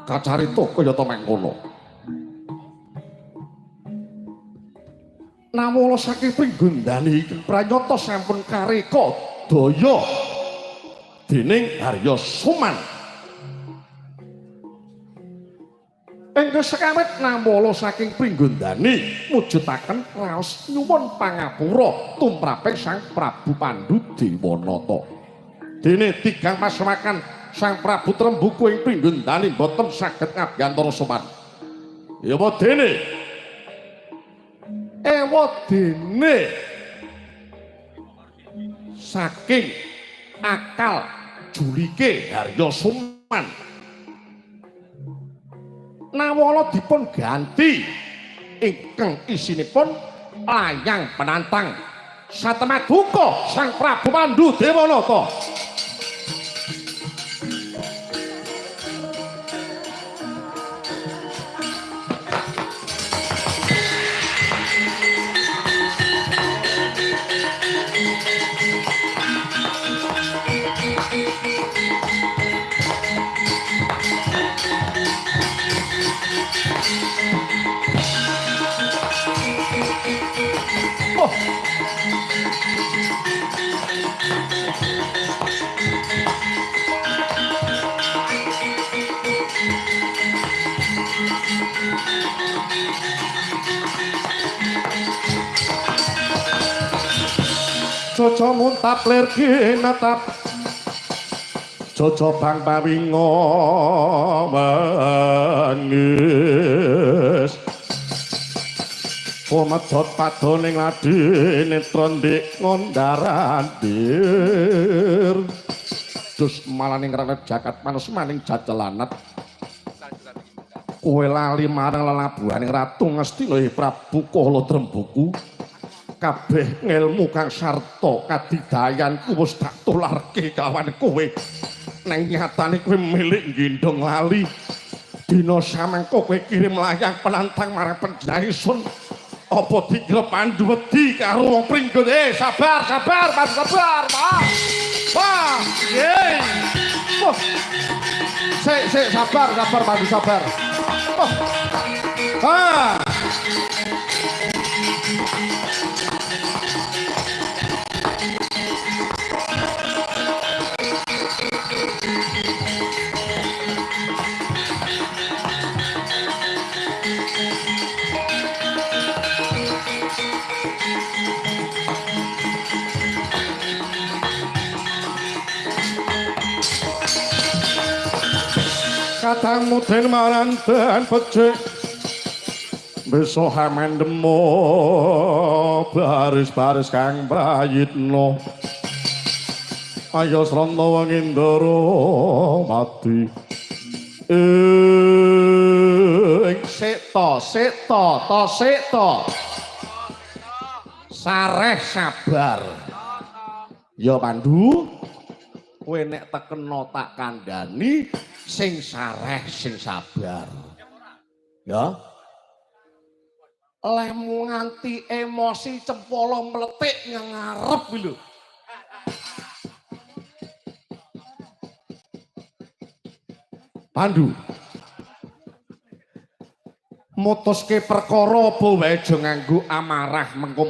Kacarita kaya ta mangkono. Nawala saking pringgondani iki pranyata sampun kareka daya dening Harya Suman. Ingkang sekawit nawala saking pringgondani mujudaken raos nyuwun pangapura tumraping Sang Prabu Pandu Dewanata. Dene tigang pasemakan Sang Prabu Trembuku ing pringgondani boten saged ngabiyantara sowan. Ewa dene. Ewa dene saking akal julike Harya Suman. Nawala dipun ganti ingkang isinipun layang penantang. Satemaduka Sang Prabu Pandu Dewanata. Oh. Jojo muntap lir kinetap Jojo bang pawingo mengis Kumedhot padoning ladi netra ndik ngondarandir Dus malaning ranet jagat manus maning jajelanet. Kowe lali marang lelabuhaning Ratu Ngastina Prabu Kala Trembuku. Kabeh ngelmu kang sarta kadidayanku wis tak tularke kawan kowe. Neng nyatane kowe milik nggendhong lali. Dina samangka kowe kirim layang penantang marang panjenengan ingsun. Apa dikira Pandu wedi karo wong pringgon? Sabar, sabar, Mas, sabar, Pak. Wah, yeay. Wah. Sik, sik, sabar, sabar, Pandu, sabar. Wah. Ah. Kadang muden maranten becik beso hamendemo baris-baris kang prayitna ayo srana wengi ndara mati ing seta seta ta seta sareh sabar ya Pandu kowe nek tekena tak kandhani sing sareh sing sabar ya lemu nganti emosi cempolo mletik ngarep lho. Pandu mutuske perkara apa wae aja nganggo amarah mengko.